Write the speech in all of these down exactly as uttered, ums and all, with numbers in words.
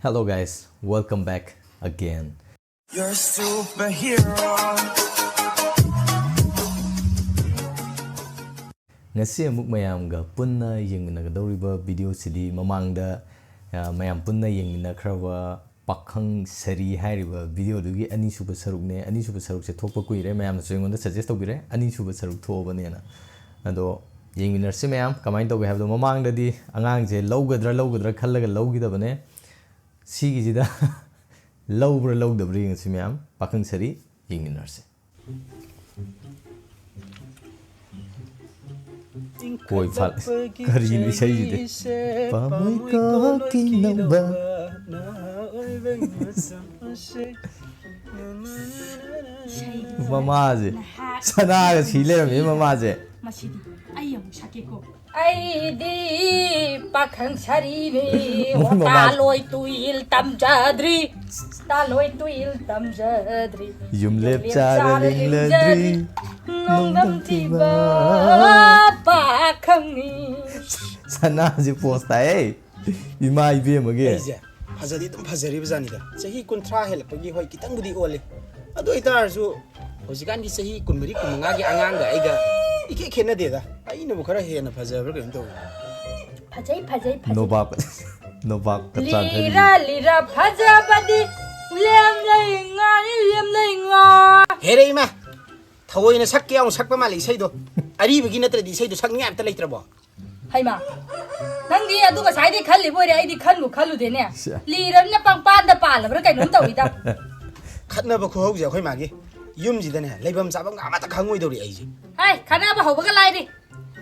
Hello guys, welcome back again. You're a superhero. ꯉꯁꯤ ꯑꯃꯨꯛ ꯃꯌꯥꯝꯒ ꯄꯨꯟꯅ ꯌꯦꯡꯃꯤꯟꯅꯒꯗꯧꯔꯤꯕ ꯚꯤꯗꯤꯑꯣꯁꯤꯗꯤ ꯃꯃꯥꯡꯗ, ꯑ, ꯃꯌꯥꯝ ꯄꯨꯟꯅ ꯌꯦꯡꯃꯤꯟꯅꯈ꯭ꯔꯕ ꯄꯥꯈꯪ ꯁꯥꯔꯤ ꯍꯥꯏꯔꯤꯕ ꯚꯤꯗꯤꯑꯣꯗꯨꯒꯤ ꯑꯅꯤꯁꯨꯕ ꯁꯔꯨꯛꯅꯦ꯫ ꯑꯅꯤꯁꯨꯕ ꯁꯔꯨꯛꯁꯦ ꯊꯣꯛꯄ ꯀꯨꯏꯔꯦ, ꯃꯌꯥꯝꯅꯁꯨ ꯑꯩꯉꯣꯟꯗ suggest ꯇꯧꯕꯤꯔꯦ, ꯑꯅꯤꯁꯨꯕ ꯁꯔꯨꯛ ꯊꯣꯛꯑꯕꯅꯦꯅ꯫ ꯑꯗꯣ ꯌꯦꯡꯃꯤꯟꯅꯔꯁꯤ ꯃꯌꯥꯝ꯫ ꯀꯃꯥꯏꯅ ꯇꯧꯒꯦ ꯍꯥꯏꯕꯗꯣ, ꯃꯃꯥꯡꯗꯗꯤ ꯑꯉꯥꯡꯁꯦ ꯂꯧꯒꯗ꯭ꯔꯥ ꯂꯧꯒꯗ꯭ꯔꯥ ꯈꯜꯂꯒ ꯂꯧꯈꯤꯗꯕꯅꯦ꯫ ꯁꯤꯒꯤꯁꯤꯗ ꯂꯧꯕ꯭ꯔꯥ ꯂꯧꯗꯕ꯭ꯔꯥ ꯌꯦꯡꯉꯁꯤ ꯃꯌꯥꯝ꯫ ꯄꯥꯈꯪ ꯁꯥꯔꯤ ꯌꯦꯡꯃꯤꯟꯅꯔꯁꯦ꯫ ꯀꯣꯏ ꯐꯥ-, ꯀꯔꯤꯅꯣ ꯏꯁꯩꯁꯤꯗꯤ? ꯄꯥꯝꯃꯣꯏꯀꯣ ꯀꯤꯅꯧꯕ꯫ ꯃꯃꯥꯁꯦ ꯁꯅꯥꯒ ꯁꯤ ꯂꯩꯔꯝꯃꯦ ꯃꯃꯥꯁꯦ꯫ ꯃꯁꯤꯗꯤ ꯑꯩ ꯑꯃꯨꯛ ꯁꯛꯀꯦꯀꯣ꯫ ꯑꯩꯗꯤ ꯄꯥꯈꯪ ꯁꯥꯔꯤꯅꯤ꯫ ꯃꯣꯏ ꯃꯃꯥ- ꯇꯥꯂꯣꯏ ꯇꯨꯏꯜ ꯇꯝꯖꯗ꯭ꯔꯤ꯫ ꯇꯥꯂꯣꯏ ꯇꯨꯏꯜ ꯇꯝꯖꯗ꯭ꯔꯤ꯫ ꯌꯨꯝꯂꯦꯞ ꯆꯥꯔ ꯂꯤꯡꯂꯗ꯭ꯔꯤ꯫ ꯅꯣꯡꯗꯝ ꯊꯤꯕ ꯄꯥꯈꯪꯅꯤ꯫ ꯁꯅꯥꯁꯦ ꯄꯣꯁ ꯇꯥꯏꯌꯦ꯫ ꯏꯃꯥ ꯏꯕꯦꯝꯃꯒꯤ꯫ ꯑꯩꯁꯦ ꯐꯖꯗꯤ ꯑꯗꯨꯝ ꯐꯖꯔꯤꯕ ꯖꯥꯠꯅꯤꯗ꯫ ꯆꯍꯤ ꯀꯨꯟꯊ꯭ꯔꯥ ꯍꯦꯜꯂꯛꯄꯒꯤ ꯍꯣꯏ ꯈꯤꯇꯪꯕꯨꯗꯤ ꯑꯣꯜꯂꯤ꯫ ꯑꯗꯨ ꯑꯣꯏꯇꯥꯔꯁꯨ ꯍꯧꯖꯤꯛꯀꯥꯟꯒꯤ ꯆꯍꯤ ꯀꯨꯟꯃꯔꯤ ꯀꯨꯟꯃꯉꯥꯒꯤ ꯑꯉꯥꯡꯒ ꯑꯩꯒ ꯏꯈꯦ ꯈꯦꯠꯅꯗꯦꯗ꯫ ꯑꯩꯅꯕꯨ ꯈꯔ ꯍꯦꯟꯅ ꯐꯖꯕ꯭ꯔꯥ ꯀꯩꯅꯣꯝ ꯇꯧꯋꯤ꯫ ꯐꯖꯩ, ꯐꯖꯩ, ꯐꯖꯩ꯫ ꯅꯣꯕꯥꯞ, ꯅꯣꯕꯥꯞꯀ ꯆꯥꯟꯊꯔꯤ꯫ ꯂꯤꯔ ꯂꯤꯔ ꯐꯖꯕꯗꯤ ꯂꯦꯝꯂꯩ ꯉꯥꯅꯤ, ꯂꯦꯝꯂꯩ ꯉꯥ꯫ ꯍꯦꯔꯦ ꯏꯃꯥ, ꯊꯑꯣꯏꯅ ꯁꯛꯀꯦ ꯌꯥꯎꯅ ꯁꯛꯄ ꯃꯥꯜꯂꯦ ꯏꯁꯩꯗꯣ꯫ ꯑꯔꯤꯕꯒꯤ ꯅꯠꯇ꯭ꯔꯗꯤ ꯏꯁꯩꯗꯣ ꯁꯛꯅꯤꯡꯉꯥꯏ ꯑꯝꯇ ꯂꯩꯇ꯭ꯔꯕꯣ? ꯍꯩꯃꯥ, ꯅꯪꯗꯤ ꯑꯗꯨ ꯉꯁꯥꯏꯗꯩ ꯈꯜꯂꯤꯕ ꯑꯣꯏꯔꯦ, ꯑꯩꯗꯤ ꯈꯟꯕꯨ ꯈꯜꯂꯨꯗꯦꯅꯦ꯫ ꯁꯦ꯫ ꯂꯤꯔꯕꯅ ꯄꯪꯄꯥꯟꯗ ꯄꯥꯜꯂꯕ꯭ꯔꯥ ꯀꯩꯅꯣꯝ ꯇꯧꯋꯤꯗ꯫ ꯈꯠꯅꯕ ꯈꯨꯍꯧꯁꯦ ꯑꯩꯈꯣꯏ ꯃꯥꯒꯤ ꯌꯨꯝꯁꯤꯗꯅꯦ ꯂꯩꯐꯝ ꯆꯥꯐꯝꯒ ꯑꯃꯠꯇ ꯈꯪꯉꯣꯏꯗꯧꯔꯤ ꯑꯩꯁꯦ꯫ ꯍꯥꯏ, ꯈꯠꯅꯕ ꯍꯧꯕꯒ ꯂꯥꯏꯔꯤ꯫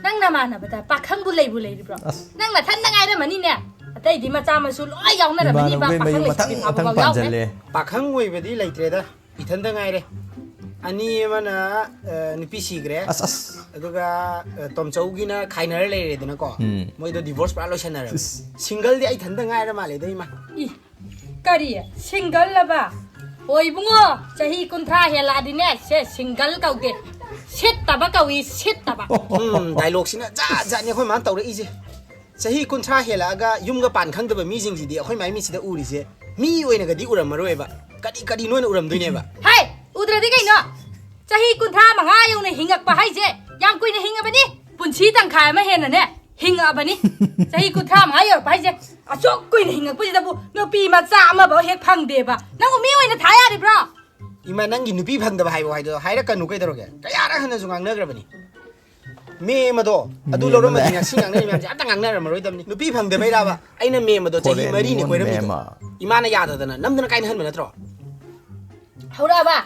ꯅꯪ ꯅꯃꯥꯟꯅꯕꯗ ꯄꯥꯈꯪꯕꯨ ꯂꯩꯕꯨ ꯂꯩꯔꯤꯕ꯭ꯔꯣ? ꯑꯁ꯫ ꯅꯪ ꯅꯊꯟꯗ ꯉꯥꯏꯔꯝꯃꯅꯤꯅꯦ꯫ ꯑꯇꯩꯗꯤ ꯃꯆꯥ ꯃꯁꯨ ꯂꯣꯏ ꯌꯥꯎꯅꯔꯝꯃꯅꯤꯕ, ꯏꯃꯥꯟꯅꯕꯈꯩ ꯃꯣꯏ ꯄꯥꯈꯪ ꯃꯊꯪ ꯂꯩꯁꯥꯕꯤ ꯃꯊꯪ ꯐꯥꯎꯕ ꯌꯥꯎꯈ꯭ꯔꯦ꯫ ꯄꯥꯟꯁꯤꯜꯂꯦ꯫ ꯄꯥꯈꯪ ꯑꯣꯏꯕꯗꯤ ꯂꯩꯇ꯭ꯔꯦꯗ꯫ ꯏꯊꯟꯗ ꯉꯥꯏꯔꯦ꯫ ꯑꯅꯤ ꯑꯃꯅ, ꯑ, ꯅꯨꯄꯤ ꯁꯤꯈ꯭ꯔꯦ꯫ ꯑꯁ, ꯑꯁ꯫ ꯑꯗꯨꯒ, ꯑ, ꯇꯣꯝꯆꯧꯒꯤꯅ ꯈꯥꯏꯅꯔ ꯂꯩꯔꯦꯗꯅꯀꯣ꯫ ꯎꯝ꯫ ꯃꯣꯏꯗꯣ divorce ꯄꯨꯔꯥ ꯂꯣꯏꯁꯟꯅꯔꯕꯅꯦ꯫ ꯏꯁ꯫ Single ꯗꯤ ꯑꯩ ꯏꯊꯟꯗ ꯉꯥꯏꯔ ꯃꯥꯜꯂꯦꯗ, ꯏꯃꯥ꯫ ꯏ, ꯀꯔꯤ? Single love? ꯑꯣ, ꯏꯕꯨꯡꯉꯣ, ꯆꯍꯤ ꯀꯨꯟꯊ꯭ꯔꯥ ꯍꯦꯜꯂꯛꯑꯗꯤꯅꯦ, ꯁꯦ single ꯀꯧꯗꯦ꯫ ꯁꯤꯠꯇꯕ ꯀꯧꯏ, ꯁꯤꯠꯇꯕ꯫ ꯎꯝ, dialogue ꯁꯤꯅ ꯖꯥꯠ ꯖꯥꯠꯅꯤ ꯑꯩꯈꯣꯏ ꯃꯥꯅ ꯇꯧꯔꯛꯏꯁꯦ꯫ ꯆꯍꯤ ꯀꯨꯟꯊ꯭ꯔꯥ ꯍꯦꯜꯂꯛꯑꯒ ꯌꯨꯝꯒ ꯄꯥꯟ ꯈꯪꯗꯕ ꯃꯤꯁꯤꯡꯁꯤꯗꯤ ꯑꯩꯈꯣꯏ ꯃꯥꯏ ꯃꯤꯠꯁꯤꯗ ꯎꯔꯤꯁꯦ ꯃꯤ ꯑꯣꯏꯅꯒꯗꯤ ꯎꯔꯝꯃꯔꯣꯏꯕ꯫ ꯀꯔꯤ ꯀꯔꯤꯅꯣ ꯑꯣꯏꯅ ꯎꯔꯝꯗꯣꯏꯅꯦꯕ꯫ ꯍꯥꯏ, ꯎꯗ꯭ꯔꯗꯤ ꯀꯩꯅꯣ? ꯆꯍꯤ ꯀꯨꯟꯊ꯭ꯔꯥ ꯃꯉꯥ ꯌꯧꯅ ꯍꯤꯡꯉꯛꯄ ꯍꯥꯏꯁꯦ ꯌꯥꯝ ꯀꯨꯏꯅ ꯍꯤꯡꯉꯕꯅꯤ꯫ ꯄꯨꯟꯁꯤ ꯇꯪꯈꯥꯏ ꯑꯃ ꯍꯦꯟꯅꯅꯦ ꯍꯤꯡꯉꯛꯑꯕꯅꯤ꯫ ꯆꯍꯤ ꯀꯨꯟꯊ꯭ꯔꯥ ꯃꯉꯥ ꯌꯧꯔꯛꯄ ꯍꯥꯏꯁꯦ ꯑꯁꯨꯛ ꯀꯨꯏꯅ ꯍꯤꯡꯉꯛꯄꯁꯤꯗꯕꯨ ꯅꯨꯄꯤ ꯃꯆꯥ ꯑꯃꯐꯥꯎ ꯍꯦꯛ ꯐꯪꯗꯦꯕ꯫ ꯅꯪꯕꯨ ꯃꯤ ꯑꯣꯏꯅ ꯊꯥ ꯌꯥꯔꯤꯕ꯭ꯔꯣ? ꯏꯃꯥ, ꯅꯪꯒꯤ ꯅꯨꯄꯤ ꯐꯪꯗꯕ ꯍꯥꯏꯕ ꯍꯥꯏꯗꯣ ꯍꯥꯏꯔꯛꯀꯅꯨ ꯀꯩꯗꯧꯔꯒꯦ? ꯀꯌꯥꯔꯛ ꯍꯟꯅꯁꯨ ꯉꯥꯡꯅꯈ꯭ꯔꯕꯅꯤ꯫ ꯃꯦ ꯑꯃꯗꯣ ꯑꯗꯨ ꯃꯦ ꯂꯧꯔꯝꯃꯗꯤ ꯑꯃꯅꯦ꯫ ꯉꯁꯤ ꯉꯥꯡꯅꯔꯤ ꯃꯌꯥꯝꯁꯦ ꯑꯝꯇ ꯉꯥꯡꯅꯔꯝꯃꯔꯣꯏꯗꯕꯅꯤ꯫ ꯅꯨꯄꯤ ꯐꯪꯗꯕꯩꯔꯥꯕ ꯑꯩꯅ ꯃꯦ ꯑꯃꯗꯣ ꯆꯍꯤ ꯐꯣꯔꯦꯟ ꯃꯔꯤꯅꯤ ꯃꯣꯟ ꯀꯣꯏꯔꯝꯃꯤꯗꯣ? ꯃꯦ ꯑꯃ꯫ ꯏꯃꯥꯅ ꯌꯥꯗꯗꯅ ꯅꯝꯗꯅ ꯀꯥꯏꯅꯍꯟꯕ ꯅꯠꯇ꯭ꯔꯣ? ꯍꯧꯔꯛꯑꯕ?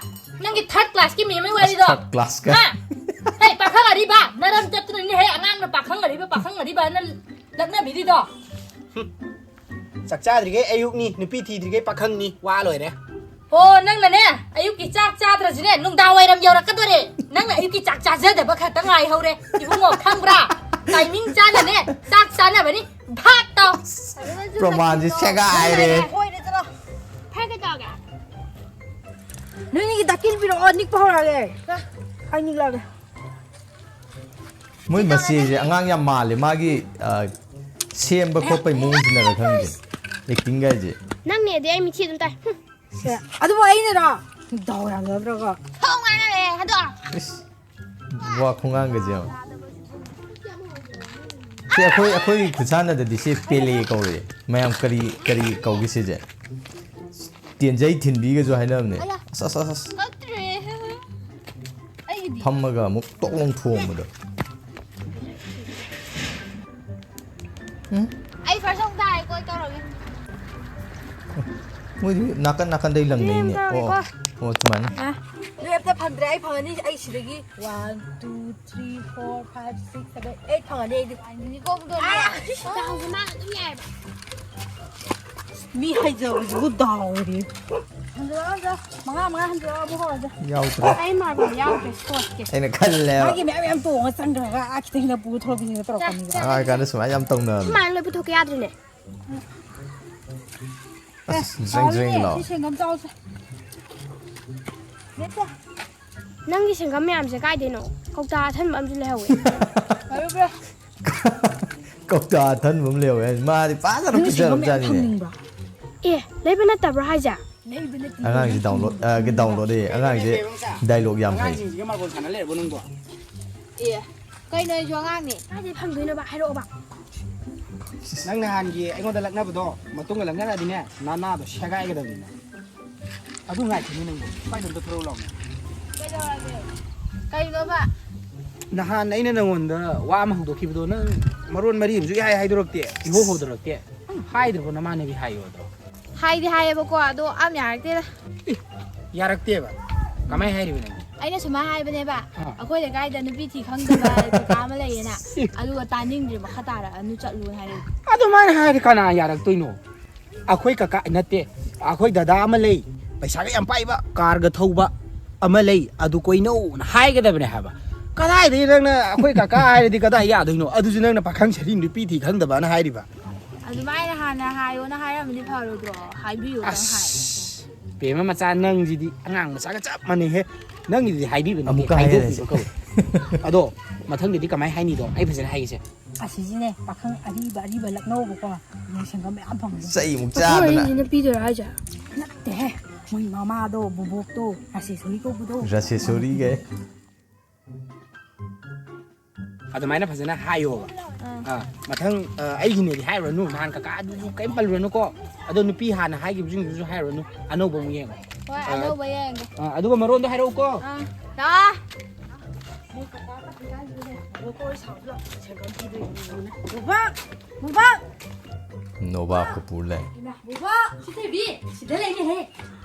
ꯅꯪꯒꯤ ꯊꯥꯔꯠ ꯀ꯭ꯂꯥꯁꯀꯤ ꯃꯦꯝꯒꯤ ꯋꯥꯔꯤꯗꯣ? ꯊꯥꯔꯠ ꯀ꯭ꯂꯥꯁꯀ꯫ ꯍꯥ? ꯍꯦ, ꯄꯥꯈꯪ ꯑꯔꯤꯕ! ꯅꯔꯝ ꯆꯠꯇꯅꯅꯦ, ꯍꯦ, ꯑꯉꯥꯡꯅ ꯄꯥꯈꯪ ꯑꯔꯤꯕ, ꯄꯥꯈꯪ ꯑꯔꯤꯕ ꯍꯥꯏꯅ ꯂꯛꯅꯕꯤꯔꯤꯗꯣ? ꯆꯥꯛ ꯆꯥꯗ꯭ꯔꯤꯉꯩ ꯑꯌꯨꯛꯅꯤ, ꯅꯨꯄꯤ ꯊꯤꯗ꯭ꯔꯤꯉꯩ ꯄꯥꯈꯪꯅꯤ, ꯋꯥ ꯂꯣꯏꯔꯦ꯫ ꯑꯣ, ꯅꯪꯅꯅꯦ, ꯑꯌꯨꯛꯀꯤ ꯆꯥꯛ ꯆꯥꯗ꯭ꯔꯁꯨꯅꯦ, ꯅꯨꯡꯗꯥꯡ ꯋꯥꯏꯔꯝ ꯌꯧꯔꯛꯀꯗꯣꯔꯦ꯫ ꯅꯪꯅ ꯑꯌꯨꯛꯀꯤ ꯆꯥꯛ ꯆꯥꯖꯗꯕ ꯈꯛꯇ ꯉꯥꯏꯍꯧꯔꯦ, ꯏꯕꯨꯡꯉꯣ, ꯈꯪꯕ꯭ꯔꯥ? ꯇꯥꯏꯃꯤꯡ ꯆꯥꯅꯅꯦ, ꯆꯥꯛ ꯆꯥꯅꯕꯅꯤ, ꯚꯥꯠ ꯇꯧ꯫ ꯄ꯭ꯔꯃꯥꯟꯁꯦ ꯁꯦꯒꯥꯏꯔꯦ꯫ ꯍꯣꯏꯔꯦ, ꯆꯠꯂꯣ꯫ ꯐꯔꯦ, ꯀꯩꯗꯧꯔꯒꯦ? ꯅꯣꯏꯅꯤꯒꯤ ꯗꯥꯀꯤꯟ ꯄꯤꯔꯛꯑꯣ, ꯅꯤꯛꯄ ꯍꯧꯔꯛꯑꯒꯦ꯫ ꯑꯩ ꯅꯤꯛꯂꯛꯑꯒꯦ꯫ ꯃꯣꯏ ꯃꯆꯦꯁꯦ ꯑꯉꯥꯡ ꯌꯥꯝ ꯃꯥꯜꯂꯦ꯫ ꯃꯥꯒꯤ, ꯑ, ꯁꯦꯝꯕ ꯈꯣꯠꯄꯩ ꯃꯑꯣꯡꯁꯤꯅꯔ ꯈꯪꯗꯦ꯫ ꯑꯦꯛꯇꯤꯡ ꯒꯥꯏꯁꯦ꯫ ꯅꯪꯅꯦꯗꯤ ꯑꯩ ꯃꯤꯊꯤ ꯑꯗꯨꯝ ꯇꯥꯏ꯫ ꯍꯨꯝ꯫ ꯁꯦ, ꯑꯗꯨꯕꯨ ꯑꯩꯅꯔꯣ? ꯗꯥꯎ ꯌꯥꯗꯕ꯭ꯔꯒ꯫ ꯊꯣꯡ ꯍꯥꯡꯉꯦ, ꯍꯟꯗꯣꯛꯑꯣ꯫ ꯏꯁ, ꯋꯥ ꯈꯣꯡꯉꯥꯡꯒꯁꯦ ꯌꯦꯡꯉꯣ꯫ ꯁꯤ ꯑꯩꯈꯣꯏ, ꯑꯩꯈꯣꯏꯒꯤ ꯈꯨꯠꯁꯥꯟꯅꯗꯗꯤ ꯁꯤ ꯄꯦꯂꯦ ꯀꯧꯔꯦ꯫ ꯃꯌꯥꯝ ꯀꯔꯤ, ꯀꯔꯤ ꯀꯧꯒꯦ ꯁꯤꯁꯦ? ꯇꯦꯟꯖꯩ ꯊꯤꯟꯕꯤꯒꯁꯨ ꯍꯥꯏꯅꯕꯅꯦ꯫ ꯑꯌꯥ꯫ ꯑꯁ, ꯑꯁ, ꯑꯁ, ꯑꯁ꯫ ꯀꯛꯇ꯭ꯔꯦ꯫ ꯑꯩꯒꯤꯗꯤ꯫ ꯐꯝꯃꯒ ꯑꯃꯨꯛ ꯇꯣꯛ ꯂꯥꯎ ꯊꯣꯡꯕꯗꯣ꯫ ꯎꯝ? ꯑꯩ ꯐꯥꯔꯁ ꯑꯃꯨꯛ ꯇꯥꯔꯦꯀꯣ, ꯑꯩ ꯇꯧꯔꯒꯦ꯫ ꯃꯣꯏꯗꯤ ꯅꯥꯀꯟ ꯅꯥꯀꯟꯗꯩ ꯂꯪꯅꯩꯅꯦ꯫ ꯑꯗꯨꯗꯤ ꯑꯣ, ꯇꯧꯔꯒꯦꯀꯣ꯫ ꯑꯣ, ꯑꯗꯨꯃꯥꯏꯅ꯫ ꯑ, ꯅꯣꯏ ꯑꯝꯇ ꯐꯪꯗ꯭ꯔꯦ, ꯑꯩ ꯐꯪꯉꯅꯤ, ꯑꯩ ꯁꯤꯗꯒꯤ꯫ One, two, three, four, five, six, seven, eight ꯐꯪꯉꯅꯤ ꯑꯩꯗꯤ꯫ ꯑꯅꯤꯅꯤꯀꯣ, ꯑꯃꯨꯛ ꯗꯣꯟ꯫ ꯑꯥ! ꯗꯥꯎꯁꯦ ꯃꯥꯅ ꯑꯗꯨꯝ ꯌꯥꯏꯕ꯫ ꯃꯤ ꯍꯩꯖꯕꯁꯤꯕꯨ ꯗꯥꯎꯗꯤ꯫ ꯍꯟꯖꯤꯜꯂꯛꯑꯣ, ꯍꯟꯖꯤꯜꯂꯛꯑꯣ꯫ ꯃꯉꯥ, ꯃꯉꯥ ꯍꯟꯖꯤꯜꯂꯛꯑꯣ, ꯑꯃꯨꯛ ꯍꯧꯔꯁꯦ꯫ ꯌꯥꯎꯗ꯭ꯔꯦ꯫ ꯑꯩ ꯃꯥꯔꯕꯜ ꯌꯥꯎꯗ꯭ꯔꯦ, ꯁꯣꯠꯀꯦ꯫ ꯑꯩꯅ ꯈꯜꯂꯦꯕ꯫ ꯃꯥꯒꯤ ꯃꯌꯥꯝ ꯃꯌꯥꯝ ꯇꯣꯡꯉ ꯆꯪꯈ꯭ꯔꯒ ꯑꯥ ꯈꯤꯇꯪ ꯈꯤꯇꯪ ꯄꯨꯊꯣꯔꯛꯄꯤꯅꯦꯕ ꯇꯧꯔꯛꯀꯅꯤꯕ꯫ ꯑꯉꯥꯡ ꯑꯣꯏꯔꯤꯀꯥꯟꯗ ꯁꯨꯃꯥꯏꯅ ꯌꯥꯝ ꯇꯧꯅꯕꯅꯦ꯫ ꯁꯨꯃꯥꯏꯅ ꯂꯣꯏ ꯄꯨꯊꯣꯛꯀꯦ ꯌꯥꯗ꯭ꯔꯤꯅꯦ꯫ ꯑꯁ, ꯖ꯭ꯔꯤꯡ ꯖ꯭ꯔꯤꯡ ꯂꯥꯎ꯫ ꯁꯤ ꯁꯦꯡꯒꯝ ꯆꯥꯎꯁꯦ꯫ ꯅꯠꯇꯦ꯫ ꯅꯪꯒꯤ ꯁꯦꯡꯒꯝ ꯃꯌꯥꯝꯁꯦ ꯀꯥꯏꯗꯩꯅꯣ? ꯀꯧꯇꯥ ꯑꯊꯟꯕ ꯑꯃꯁꯨ ꯂꯩꯍꯧꯋꯦ꯫ ꯃꯔꯨꯞ ꯕ꯭ꯔꯣ꯫ ꯀꯧꯇꯥ ꯑꯊꯟꯕ ꯑꯃ ꯂꯩꯍꯧꯋꯦ ꯍꯥꯏꯁꯦ꯫ ꯃꯥꯗꯤ ꯐꯖꯅ ꯅꯪ ꯁꯤꯒꯨꯝꯕ ꯃꯌꯥꯝ ꯄꯤꯖꯔꯝꯖꯥꯠꯅꯤꯅꯦ꯫ ꯐꯪꯅꯤꯡꯕ꯭ꯔꯣ? ꯑꯦ, ꯂꯩꯕ ꯅꯠꯇꯕ꯭ꯔꯣ ꯍꯥꯏꯁꯦ? ꯂꯩꯕ ꯅꯠꯇꯦ꯫ ꯑꯉꯥꯡꯁꯤ ꯗꯥꯎꯟꯂꯣꯗ, ꯑ, ꯗꯥꯎꯟꯂꯣꯗ ꯑꯦ, ꯑꯉꯥꯡꯁꯦ ꯗꯥꯏꯂꯣꯒ ꯌꯥꯝ ꯍꯩ꯫ ꯑꯉꯥꯡꯁꯤꯡꯁꯤꯒ ꯃꯥꯔꯕꯣꯜ ꯁꯥꯟꯅ ꯂꯩꯔꯕꯣ ꯅꯪꯕꯣ? ꯑꯦ, ꯀꯩꯅꯣ, ꯑꯩꯁꯨ ꯑꯉꯥꯡꯅꯦ꯫ ꯀꯥꯏꯗꯩ ꯐꯪꯗꯣꯏꯅꯣꯕ? ꯍꯥꯏꯔꯛꯑꯣꯕ꯫ ꯅꯪ ꯅꯍꯥꯟꯒꯤ ꯑꯩꯉꯣꯟꯗ ꯂꯛꯅꯕꯗꯣ ꯃꯇꯨꯡꯗ ꯂꯛꯅꯔꯛꯑꯗꯤꯅꯦ, ꯅꯅꯥꯗꯣ ꯁꯦꯒꯥꯏꯒꯗꯕꯅꯤꯅꯦ꯫ ꯑꯗꯨ ꯉꯥꯏꯈꯤꯅꯤ ꯅꯪꯕꯨ꯫ ꯄꯥꯏꯗ ꯑꯝꯇ ꯊꯣꯔꯛꯎ ꯂꯥꯎꯅꯦ꯫ ꯀꯩꯗꯧꯔꯒꯦ? ꯀꯩꯅꯣꯕ? ꯅꯍꯥꯟ ꯑꯩꯅ ꯅꯪꯉꯣꯟꯗ ꯋꯥ ꯑꯃ ꯍꯧꯗꯣꯛꯈꯤꯕꯗꯣ, ꯅꯪ ꯃꯔꯣꯟ ꯃꯔꯤ ꯑꯃꯁꯨ ꯏꯍꯥꯏ ꯍꯥꯏꯗꯣꯔꯛꯇꯦ, ꯏꯍꯧ ꯍꯧꯗꯣꯔꯛꯇꯦ꯫ ꯍꯥꯏꯗ꯭ꯔꯕꯣ ꯅꯃꯥꯟꯅꯕꯤ ꯍꯥꯏꯌꯣꯗ꯭ꯔꯣ? ꯍꯥꯏꯗꯤ ꯍꯥꯏꯌꯦꯕꯀꯣ, ꯑꯗꯣ ꯑꯝ ꯌꯥꯔꯛꯇꯦꯗ꯫ ꯑꯦ, ꯌꯥꯔꯛꯇꯦꯕ? ꯀꯃꯥꯏ ꯍꯥꯏꯔꯤꯕ ꯅꯪꯗꯤ? ꯑꯩꯅ ꯁꯨꯃꯥꯏꯅ ꯍꯥꯏꯕꯅꯦꯕ, ꯑꯥ꯫ ꯑꯩꯈꯣꯏ ꯂꯩꯀꯥꯏꯗ ꯅꯨꯄꯤ ꯊꯤ ꯈꯪꯗꯕ ꯀꯀꯥ ꯑꯃ ꯂꯩꯌꯦꯅ, ꯑꯦ꯫ ꯑꯗꯨꯒ ꯇꯥꯅꯤꯡꯗ꯭ꯔꯦ, ꯃꯈꯥ ꯇꯥꯔꯛꯑꯅꯨ, ꯆꯠꯂꯨꯅ ꯍꯥꯏꯔꯛꯑꯦ꯫ ꯑꯗꯨꯃꯥꯏꯅ ꯍꯥꯏꯔꯗꯤ ꯀꯅꯥ ꯌꯥꯔꯛꯇꯣꯏꯅꯣ? ꯑꯩꯈꯣꯏ ꯀꯀꯥ ꯅꯠꯇꯦ, ꯑꯩꯈꯣꯏ ꯗꯗꯥ ꯑꯃ ꯂꯩ, ꯄꯩꯁꯥꯒ ꯌꯥꯝ ꯄꯥꯏꯕ, ꯀꯥꯔꯒ ꯊꯧꯕ ꯑꯃ ꯂꯩ, ꯑꯗꯨ ꯀꯣꯏꯅꯧꯅ ꯍꯥꯏꯒꯗꯕꯅꯦ ꯍꯥꯏꯕ꯫ ꯀꯗꯥꯏꯗꯒꯤ ꯅꯪꯅ ꯑꯩꯈꯣꯏ ꯀꯀꯥ ꯍꯥꯏꯔꯗꯤ ꯀꯗꯥꯏ ꯌꯥꯗꯣꯏꯅꯣ? ꯑꯗꯨꯁꯨ ꯅꯪꯅ ꯄꯥꯈꯪ ꯁꯔꯤ ꯅꯨꯄꯤ ꯊꯤ ꯈꯪꯗꯕꯅ ꯍꯥꯏꯔꯤꯕ꯫ ꯑꯗꯨꯃꯥꯏꯅ ꯍꯥꯟꯅ ꯍꯥꯏꯌꯣꯅ ꯍꯥꯏꯔꯝꯃꯗꯤ ꯐꯔꯣꯏꯗ꯭ꯔꯣ? ꯍꯥꯏꯕꯤꯌꯣꯗꯪ ꯍꯥꯏ꯫ ꯑꯁ, ꯄꯦꯝꯃ ꯃꯆꯥ, ꯅꯪꯁꯤꯗꯤ ꯑꯉꯥꯡ ꯃꯆꯥꯒ ꯆꯞ ꯃꯥꯟꯅꯩꯍꯦ꯫ ꯅꯪꯒꯤꯗꯤ ꯍꯥꯏꯕꯤꯕ ꯅꯠꯇꯦ, ꯑꯃꯨꯛꯀ ꯍꯥꯏꯔꯦ ꯍꯥꯏꯗꯣꯛꯄꯤꯕ ꯁꯤ꯫ ꯀꯧꯏ꯫ ꯑꯗꯣ ꯃꯊꯪꯗꯗꯤ ꯀꯃꯥꯏ ꯍꯥꯏꯅꯤꯗꯣ ꯑꯩ ꯐꯖꯅ ꯍꯥꯏꯒꯦꯁꯦ꯫ ꯑꯁꯤꯁꯤꯅꯦ, ꯄꯥꯈꯪ ꯑꯔꯤꯕ ꯑꯔꯤꯕ ꯂꯛꯅꯧꯕꯀꯣ, ꯌꯥꯏꯁꯪꯒ ꯃꯌꯥꯝ ꯐꯪꯕꯗꯣ꯫ ꯆꯩ ꯑꯃꯨꯛ ꯆꯥꯗꯅ꯫ ꯑꯩꯈꯣꯏ ꯑꯅꯤꯁꯤꯅ ꯄꯤꯗꯣꯏꯔꯣ ꯍꯥꯏꯁꯦ? ꯅꯠꯇꯦꯍꯦ, ꯃꯣꯏ ꯃꯃꯥꯗꯣ, ꯕꯣꯕꯣꯛꯇꯣ, ꯔꯥꯁꯦꯁꯣꯔꯤ ꯀꯧꯕꯗꯣ꯫ ꯔꯥꯁꯦꯁꯣꯔꯤꯒ꯫ ꯑꯗꯨꯃꯥꯏꯅ ꯐꯖꯅ ꯍꯥꯏꯌꯣꯕ꯫ ꯑꯥ꯫ ꯑꯥ, ꯃꯊꯪ, ꯑꯥ, ꯑꯩꯒꯤꯅꯦꯗꯤ ꯍꯥꯏꯔꯨꯔꯅꯨ, ꯅꯍꯥꯟ ꯀꯀꯥ ꯑꯗꯨꯁꯨ ꯀꯔꯤꯝ ꯄꯜꯂꯨꯔꯅꯨꯀꯣ꯫ ꯑꯗꯣ ꯅꯨꯄꯤ ꯍꯥꯟꯅ ꯍꯥꯏꯈꯤꯕꯁꯤꯡꯗꯨꯁꯨ ꯍꯥꯏꯔꯨꯔꯅꯨ, ꯑꯅꯧꯕ ꯑꯃꯨꯛ ꯌꯦꯡꯉꯣ꯫ ꯍꯣꯏ, ꯑꯥ, ꯑꯅꯧꯕ ꯌꯦꯡꯒꯦ꯫ ꯑꯥ, ꯑꯗꯨꯒ ꯃꯔꯣꯟꯗꯣ ꯍꯥꯏꯔꯛꯎꯀꯣ꯫ ꯑꯥ꯫ ꯂꯥꯛꯑꯣ꯫ ꯃꯣꯏ ꯀꯀꯥ ꯀꯞꯄꯤ ꯀꯥꯟꯁꯤꯗꯅꯦ, ꯕꯣꯕꯣꯛ ꯀꯣꯏ ꯁꯥꯎꯁꯨ ꯂꯥꯛꯑꯣ, ꯁꯦꯟꯗꯣꯟ ꯄꯤꯗꯣꯏꯅꯦ꯫ ꯕꯣꯕꯣꯛ! ꯕꯣꯕꯣꯛ! ꯅꯣꯕꯥꯞꯀ ꯄꯨꯔ ꯂꯥꯛꯑꯦ꯫ ꯏꯃꯥ, ꯕꯣꯕꯣꯛ! ꯁꯤꯊꯣꯏꯕꯤ! ꯁꯤꯗ ꯂꯩꯔꯦꯍꯦ!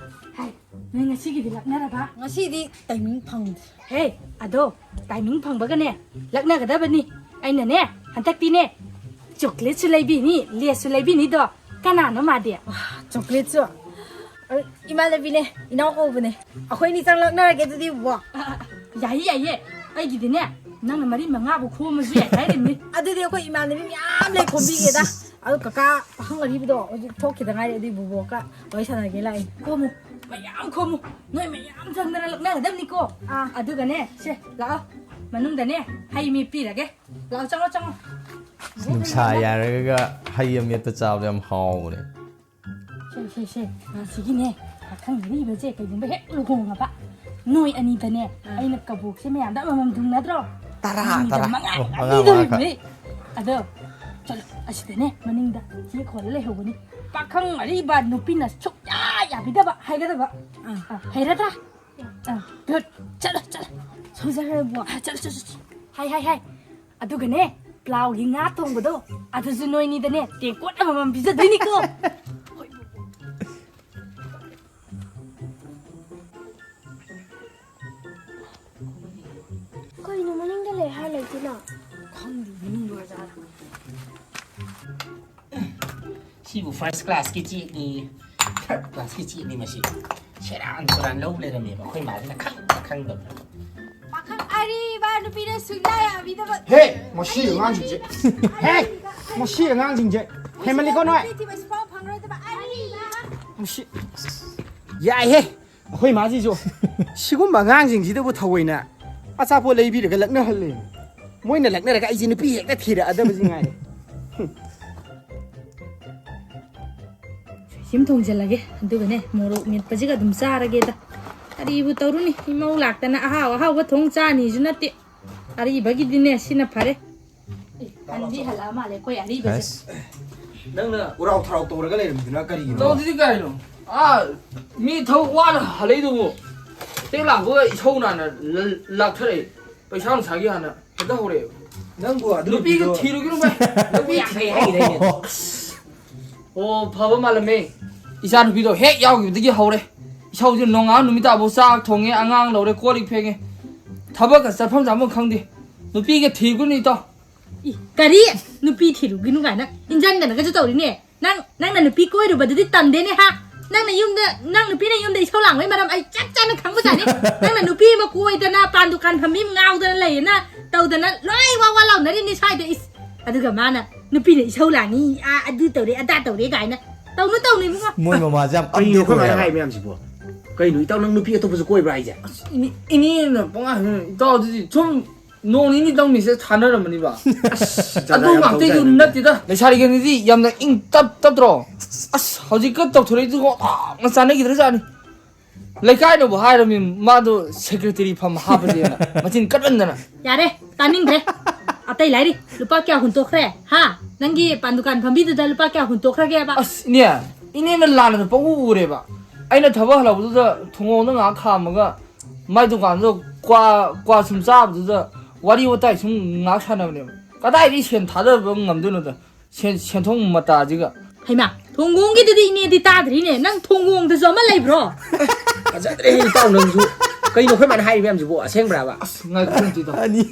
ꯍꯥꯏ, ꯅꯣꯏ ꯉꯁꯤꯒꯤꯗꯤ ꯂꯛꯅꯔꯕ? ꯉꯁꯤꯗꯤ ꯇꯥꯏꯃꯤꯡ ꯐꯪꯗꯦ꯫ ꯍꯦ, ꯑꯗꯣ ꯇꯥꯏꯃꯤꯡ ꯐꯪꯕꯒꯅꯦ, ꯂꯛꯅꯒꯗꯕꯅꯤ꯫ ꯑꯩꯅꯅꯦ, ꯍꯟꯗꯛꯇꯤꯅꯦ, ꯆꯣꯀ꯭ꯂꯦꯠꯁꯨ ꯂꯩꯕꯤꯅꯤ, ꯂꯦꯁꯁꯨ ꯂꯩꯕꯤꯅꯤꯗꯣ꯫ ꯀꯅꯥꯅꯣ ꯃꯥꯗꯤ? ꯆꯣꯀ꯭ꯂꯦꯠꯁꯨ? ꯑ, ꯏꯃꯥꯟꯅꯕꯤꯅꯦ, ꯏꯅꯥꯎ ꯀꯧꯕꯅꯦ꯫ ꯑꯩꯈꯣꯏ ꯑꯅꯤꯇꯪ ꯂꯛꯅꯔꯒꯦ ꯑꯗꯨꯗꯤ, ꯕꯣꯕꯣꯛ꯫ ꯑ, ꯑ, ꯌꯥꯏꯌꯦ, ꯌꯥꯏꯌꯦ꯫ ꯑꯩꯒꯤꯗꯤꯅꯦ, ꯅꯪꯅ ꯃꯔꯤ ꯃꯉꯥꯕꯨ ꯈꯣꯝꯃꯁꯨ ꯌꯥꯏ ꯍꯥꯏꯔꯤꯕꯅꯤ꯫ ꯑꯗꯨꯗꯤ ꯑꯩꯈꯣꯏ ꯏꯃꯥꯟꯅꯕꯤ ꯃꯌꯥꯝ ꯂꯩ, ꯈꯣꯝꯕꯤꯒꯦꯗ꯫ ꯑꯗꯣ ꯀꯀꯥ ꯄꯥꯈꯪ ꯑꯔꯤꯕꯗꯣ ꯍꯧꯖꯤꯛ ꯊꯣꯛꯈꯤꯗ ꯉꯥꯏꯔꯤ, ꯑꯗꯨꯏ ꯕꯣꯕꯣꯛꯀ ꯋꯥꯔꯤ ꯁꯥꯟꯅꯒꯦ ꯂꯥꯛꯏ꯫ ꯈꯣꯝꯃꯨ, ꯃꯌꯥꯝ ꯈꯣꯝꯃꯨ꯫ ꯅꯣꯏ ꯃꯌꯥꯝ ꯆꯪꯗꯅ ꯂꯛꯅꯒꯗꯕꯅꯤꯀꯣ꯫ ꯑꯥ꯫ ꯑꯗꯨꯒꯅꯦ, ꯁꯦ, ꯂꯥꯛꯑꯣ꯫ ꯃꯅꯨꯡꯗꯅꯦ, ꯍꯩ ꯃꯤ ꯄꯤꯔꯒꯦ꯫ ꯂꯥꯛꯑꯣ, ꯆꯪꯉꯣ, ꯆꯪꯉꯣ꯫ ꯅꯨꯡꯁꯥ ꯌꯥꯏꯔꯒ ꯍꯩ ꯑꯃꯦꯠꯄ ꯆꯥꯕꯗꯣ ꯌꯥꯝ ꯍꯥꯎꯕꯅꯦ꯫ ꯁꯦ, ꯁꯦ, ꯁꯦ, ꯉꯁꯤꯒꯤꯅꯦ, ꯄꯥꯈꯪ ꯑꯔꯤꯕꯁꯦ ꯀꯩꯒꯨꯝꯕ ꯍꯦꯛ ꯂꯨꯍꯣꯡꯉꯕ, ꯅꯣꯏ ꯑꯅꯤꯗꯅꯦ, ꯑꯥ꯫ ꯑꯩꯅ ꯀꯕꯣꯛꯁꯦ ꯃꯌꯥꯝꯗ ꯑꯃꯃꯝ ꯊꯨꯡꯅꯗ꯭ꯔꯣ? ꯇꯔꯥ, ꯅꯣꯏ ꯑꯅꯤꯗ ꯇꯔꯥ꯫ ꯃꯉꯥ ꯑꯣ, ꯃꯉꯥ, ꯃꯉꯥ ꯄꯤꯗꯣꯔꯤꯕꯅꯦ꯫ ꯈꯛ꯫ ꯑꯗꯣ, ꯆꯠꯂꯣ, ꯑꯁꯤꯗꯅꯦ, ꯃꯅꯤꯡꯗ ꯆꯦ ꯈꯣꯜꯂ ꯂꯩꯍꯧꯕꯅꯤ꯫ ꯄꯥꯈꯪ ꯑꯔꯤꯕ ꯅꯨꯄꯤꯅ ꯁꯨꯛꯌꯥ ꯌꯥꯕꯤꯗꯕ ꯍꯥꯏꯒꯗꯕ꯫ ꯑꯥ꯫ ꯑꯥ, ꯍꯩꯔꯗ꯭ꯔꯥ? ꯑꯥ, good. ꯆꯠꯂꯣ, ꯆꯠꯂꯣ꯫ ꯁꯧꯖꯈ꯭ꯔꯕꯣ? ꯑꯥ, ꯆꯠꯂꯣ, ꯆꯠꯂꯣ, ꯆꯠꯂꯣ꯫ ꯍꯥꯏ, ꯍꯥꯏ, ꯍꯥꯏ꯫ ꯑꯗꯨꯒꯅꯦ, ꯄ꯭ꯂꯥꯎꯒꯤ ꯉꯥ ꯊꯣꯡꯕꯗꯣ, ꯑꯗꯨꯁꯨ ꯅꯣꯏꯅꯤꯗꯅꯦ, ꯇꯦꯡꯀꯣꯠ ꯑꯃꯃꯝ ꯄꯤꯖꯗꯣꯏꯅꯤꯀꯣ꯫ ꯀꯩꯅꯣ ꯃꯅꯤꯡꯗ ꯂꯩ ꯍꯥꯏ ꯂꯩꯇꯦꯅ? ꯈꯪꯗꯦ, ꯃꯅꯤꯡꯗ ꯑꯣꯏꯔꯖꯥꯠꯂ? ꯁꯤꯕꯨ first class ꯀꯤ ꯆꯦꯛꯅꯤ꯫ Third class ꯀꯤ ꯆꯦꯛꯅꯤ ꯃꯁꯤ꯫ ꯁꯦꯔꯥꯟ ꯇꯨꯔꯥꯟ ꯂꯧ ꯂꯩꯔꯝꯃꯦꯕ, ꯑꯩꯈꯣꯏ ꯃꯥꯁꯤꯅ ꯈꯪꯕ꯭ꯔꯥ ꯈꯪꯗꯕ꯭ꯔꯥ? ꯄꯥꯈꯪ ꯑꯔꯤꯕ ꯅꯨꯄꯤꯅ ꯁꯨꯡꯌꯥ ꯌꯥꯕꯤꯗꯕ꯫ ꯍꯦ! ꯃꯁꯤ ꯑꯉꯥꯡꯁꯤꯡꯁꯦ꯫ ꯍꯦ! ꯃꯁꯤ ꯑꯉꯥꯡꯁꯤꯡꯁꯦ꯫ ꯍꯦꯟꯃꯜꯂꯤꯀꯣ ꯅꯣꯏ꯫ ꯅꯨꯄꯤ ꯊꯤꯕ ꯁꯨꯡꯐꯪ ꯐꯪꯉꯔꯣꯏꯗꯕ ꯑꯔꯤꯕ꯫ ꯃꯁꯤ꯫ ꯌꯥꯏꯍꯦ! ꯑꯩꯈꯣꯏ ꯃꯥꯁꯤꯁꯨ ꯁꯤꯒꯨꯝꯕ ꯑꯉꯥꯡꯁꯤꯡꯁꯤꯗꯕꯨ ꯊꯑꯣꯏꯅ ꯑꯆꯥꯄꯣꯠ ꯂꯩꯕꯤꯔꯒ ꯂꯛꯅꯍꯜꯂꯦ꯫ ꯃꯣꯏꯅ ꯂꯛꯅꯔꯒ ꯑꯩꯁꯦ ꯅꯨꯄꯤ ꯍꯦꯛꯇ ꯊꯤꯔꯛꯑꯗꯕꯁꯤ ꯉꯥꯏꯔꯦ꯫ ꯁꯤꯝ ꯊꯣꯡꯖꯤꯜꯂꯒꯦ, ꯑꯗꯨꯒꯅꯦ, ꯃꯣꯔꯣꯛ ꯃꯦꯠꯄꯁꯤꯒ ꯑꯗꯨꯝ ꯆꯥꯔꯒꯦꯗ꯫ ꯀꯔꯤꯕꯨ ꯇꯧꯔꯨꯅꯤ, ꯏꯃꯧ ꯂꯥꯛꯇꯅ ꯑꯍꯥꯎ ꯑꯍꯥꯎꯕ ꯊꯣꯡ ꯆꯥꯅꯤꯁꯨ ꯅꯠꯇꯦ꯫ ꯑꯔꯤꯕꯒꯤꯗꯤꯅꯦ, ꯁꯤꯅ ꯐꯔꯦ꯫ ꯑꯦ, ꯍꯟꯗꯤ ꯍꯜꯂꯛꯑ ꯃꯥꯜꯂꯦ ꯑꯩꯈꯣꯏ ꯑꯔꯤꯕꯁꯦ꯫ ꯑꯁ꯫ ꯅꯪꯅ ꯎꯔꯥꯎ ꯊꯔꯥꯎ ꯇꯧꯔꯒ ꯂꯩꯔꯝꯃꯤꯗꯨꯅ ꯀꯔꯤꯒꯤꯅꯣ? ꯇꯧꯗꯗꯤ ꯀꯩꯅꯣ? ꯑꯥ, ꯃꯤ ꯊꯕꯛ ꯋꯥꯅ ꯍꯜꯂꯛꯏꯗꯨꯕꯨ ꯍꯦꯛ ꯂꯥꯛꯄꯒ ꯏꯁꯧ ꯅꯥꯟꯅ ꯂ-, ꯂꯥꯛꯊꯔꯛꯑꯦ꯫ ꯄꯩꯁꯥ ꯅꯨꯡꯁꯥꯒꯤ ꯍꯥꯟꯅ ꯍꯦꯛꯇ ꯍꯧꯔꯛꯑꯦꯕ꯫ ꯅꯪꯕꯨ ꯑꯗꯨ ꯅꯨꯄꯤꯒ ꯅꯨꯄꯤꯗꯣ ꯊꯤꯔꯨꯒꯤꯅꯣ ꯚꯥꯏ꯫ ꯅꯨꯄꯤ ꯌꯥꯡꯈꯩ ꯍꯥꯏꯈꯤꯗꯥꯏꯅꯦ? ꯑꯣ, ꯐꯕ ꯃꯥꯜꯂꯝꯃꯦ꯫ ꯏꯆꯥ ꯅꯨꯄꯤꯗꯣ ꯍꯦꯛ ꯌꯥꯎꯈꯤꯕꯗꯒꯤ ꯍꯧꯔꯦ꯫ ꯏꯁꯧꯁꯦ ꯅꯣꯡꯉꯥꯟ ꯅꯨꯃꯤꯠ ꯇꯥꯕꯨ ꯆꯥꯛ ꯊꯣꯡꯉꯦ, ꯑꯉꯥꯡ ꯂꯧꯔꯦ, ꯀꯣꯜ ꯂꯤꯛ ꯐꯦꯡꯉꯦ꯫ ꯊꯕꯛꯀ ꯆꯠꯐꯝ ꯆꯥꯐꯝ ꯈꯪꯗꯦ꯫ ꯅꯨꯄꯤꯒ ꯊꯤꯒꯨꯅꯤ ꯏꯇꯥꯎ꯫ ꯏ, ꯀꯔꯤ? ꯅꯨꯄꯤ ꯊꯤꯔꯨꯒꯤꯅꯨ ꯀꯥꯏꯅ ꯏꯟꯖꯟꯗꯅꯒꯁꯨ ꯇꯧꯔꯤꯅꯦ꯫ ꯅꯪ, ꯅꯪꯅ ꯅꯨꯄꯤ ꯀꯣꯏꯔꯨꯕꯗꯨꯗꯤ ꯇꯝꯗꯦꯅꯦ ꯍꯥ? ꯅꯪꯅ ꯌꯨꯝꯗ, ꯅꯪ ꯅꯨꯄꯤꯅ ꯌꯨꯝꯗ ꯏꯁꯧ ꯂꯥꯡꯕꯩ ꯃꯔꯝ ꯑꯩ ꯆꯞ ꯆꯥꯅ ꯈꯪꯕꯖꯥꯠꯅꯤ꯫ ꯅꯪꯅ ꯅꯨꯄꯤ ꯑꯃ ꯀꯣꯏꯗꯅ ꯄꯥꯟ ꯗꯨꯀꯥꯟ ꯐꯝꯃꯤ ꯑꯃ ꯉꯥꯎꯗꯅ ꯂꯩꯌꯦꯅ ꯇꯧꯗꯅ ꯂꯣꯏ ꯋꯥ ꯋꯥ ꯂꯥꯎꯅꯔꯤꯅꯤ ꯁ꯭ꯋꯥꯏꯗ꯫ ꯏꯁ, ꯑꯗꯨꯒ ꯃꯥꯅ ꯅꯨꯄꯤꯅ ꯏꯁꯧ ꯂꯥꯡꯉꯤ, ꯑꯥ, ꯑꯗꯨ ꯇꯧꯔꯦ, ꯑꯗꯥ ꯇꯧꯔꯦ ꯀꯥꯏꯅ꯫ ꯇꯧꯅꯨ, ꯇꯧꯅꯨ, ꯏꯕꯨꯡꯉꯣ꯫ ꯃꯣꯏ ꯃꯃꯥꯁꯦ ꯌꯥꯝ ꯀꯩꯅꯣ ꯑꯩꯈꯣꯏ ꯃꯥꯅ update ꯑꯣꯏꯌꯦꯕ꯫ ꯍꯥꯏ ꯃꯌꯥꯝꯁꯤꯕꯣ? ꯀꯩꯅꯣ, ꯏꯇꯥꯎ, ꯅꯪ ꯅꯨꯄꯤ ꯑꯇꯣꯞꯄꯁꯨ ꯀꯣꯏꯕ꯭ꯔꯥ ꯍꯥꯏꯁꯦ? ꯑꯁ, ꯏꯅꯦ-, ꯏꯅꯦꯅ ꯄꯉꯥꯡ ꯍꯥꯏ, ꯏꯇꯥꯎ, ꯑꯗꯨꯗꯤ ꯁꯨꯝ ꯅꯣꯡ ꯅꯤꯅꯤꯗꯪ ꯃꯦꯁꯦꯖ ꯊꯥꯅꯔꯝꯃꯅꯤꯕ꯫ ꯑꯁ, ꯑꯗꯨ ꯉꯥꯛꯇꯩꯁꯨ ꯅꯠꯇꯦꯗ꯫ ꯂꯩꯁꯥꯔꯤꯉꯩꯗꯗꯤ ꯌꯥꯝꯅ ꯏꯪ ꯇꯞ ꯇꯞꯇ꯭ꯔꯣ? ꯑꯁ, ꯍꯧꯖꯤꯛꯀ ꯇꯧꯊꯣꯔꯛꯏꯗꯨꯒ ꯑꯣꯟꯊꯣꯛꯅ ꯆꯥꯟꯅꯈꯤꯗ꯭ꯔꯖꯥꯠꯅꯤ꯫ ꯂꯩꯀꯥꯏꯅꯕꯨ ꯍꯥꯏꯔꯝꯃꯤ, ꯃꯥꯗꯣ ꯁꯦꯀ꯭ꯔꯦꯇꯔꯤ ꯐꯝ ꯍꯥꯞꯄꯁꯦꯅ꯫ ꯃꯆꯤꯟ ꯀꯟꯃꯟꯗꯅ꯫ ꯌꯥꯔꯦ, ꯇꯥꯅꯤꯡꯗ꯭ꯔꯦ꯫ ꯑꯇꯩ ꯂꯥꯏꯔꯤ, ꯂꯨꯄꯥ ꯀꯌꯥ ꯍꯨꯟꯇꯣꯛꯈ꯭ꯔꯦ? ꯍꯥ? ꯅꯪꯒꯤ ꯄꯥꯟ ꯗꯨꯀꯥꯟ ꯐꯝꯕꯤꯗꯨꯗ ꯂꯨꯄꯥ ꯀꯌꯥ ꯍꯨꯟꯇꯣꯛꯈ꯭ꯔꯒꯦꯕ? ꯑꯁ, ꯏꯅꯦ, ꯏꯅꯦꯅ ꯂꯥꯟꯅ ꯄꯪꯎ ꯎꯔꯦꯕ꯫ ꯑꯩꯅ ꯊꯕꯛ ꯍꯜꯂꯛꯄꯗꯨꯗ ꯊꯣꯡꯒꯣꯡꯗ ꯉꯥꯏꯍꯥꯛ ꯈꯥꯝꯃꯒ ꯃꯥꯏ ꯗꯨꯀꯥꯟꯗꯨꯗ ꯀ꯭ꯋꯥ, ꯀ꯭ꯋꯥ ꯁꯨꯝ ꯆꯥꯕꯗꯨꯗ ꯋꯥꯔꯤ ꯋꯥꯇꯥꯏ ꯁꯨꯝ ꯉꯥꯏꯍꯥꯛ ꯁꯥꯟꯅꯕꯅꯦꯕ꯫ ꯀꯗꯥꯏꯗꯒꯤ ꯁꯦꯟ ꯊꯥꯗꯕ ꯉꯝꯗꯣꯏꯅꯣꯗ? ꯁꯦꯟ-, ꯁꯦꯟꯊꯣꯛ ꯃꯇꯥꯁꯤꯒ꯫ ꯍꯩꯃꯥ, ꯊꯣꯡꯒꯣꯡꯒꯤꯗꯨꯗꯤ ꯏꯅꯦꯗꯤ ꯇꯥꯗ꯭ꯔꯤꯅꯦ꯫ ꯅꯪ ꯊꯣꯡꯒꯣꯡꯗꯁꯨ ꯑꯃ ꯂꯩꯕ꯭ꯔꯣ? ꯐꯖꯗ꯭ꯔꯦꯍꯦ, ꯏꯇꯥꯎ ꯅꯪꯁꯨ꯫ ꯀꯩꯅꯣ ꯑꯩꯈꯣꯏ ꯃꯥꯅ ꯍꯥꯏꯔꯤ ꯃꯌꯥꯝꯁꯤꯕꯣ? ꯑꯁꯦꯡꯕ꯭ꯔꯥꯕ? ꯑꯁ, ꯉꯥꯏꯈꯣ ꯑꯝꯇ, ꯏꯇꯥꯎ꯫ ꯑꯅꯤ꯫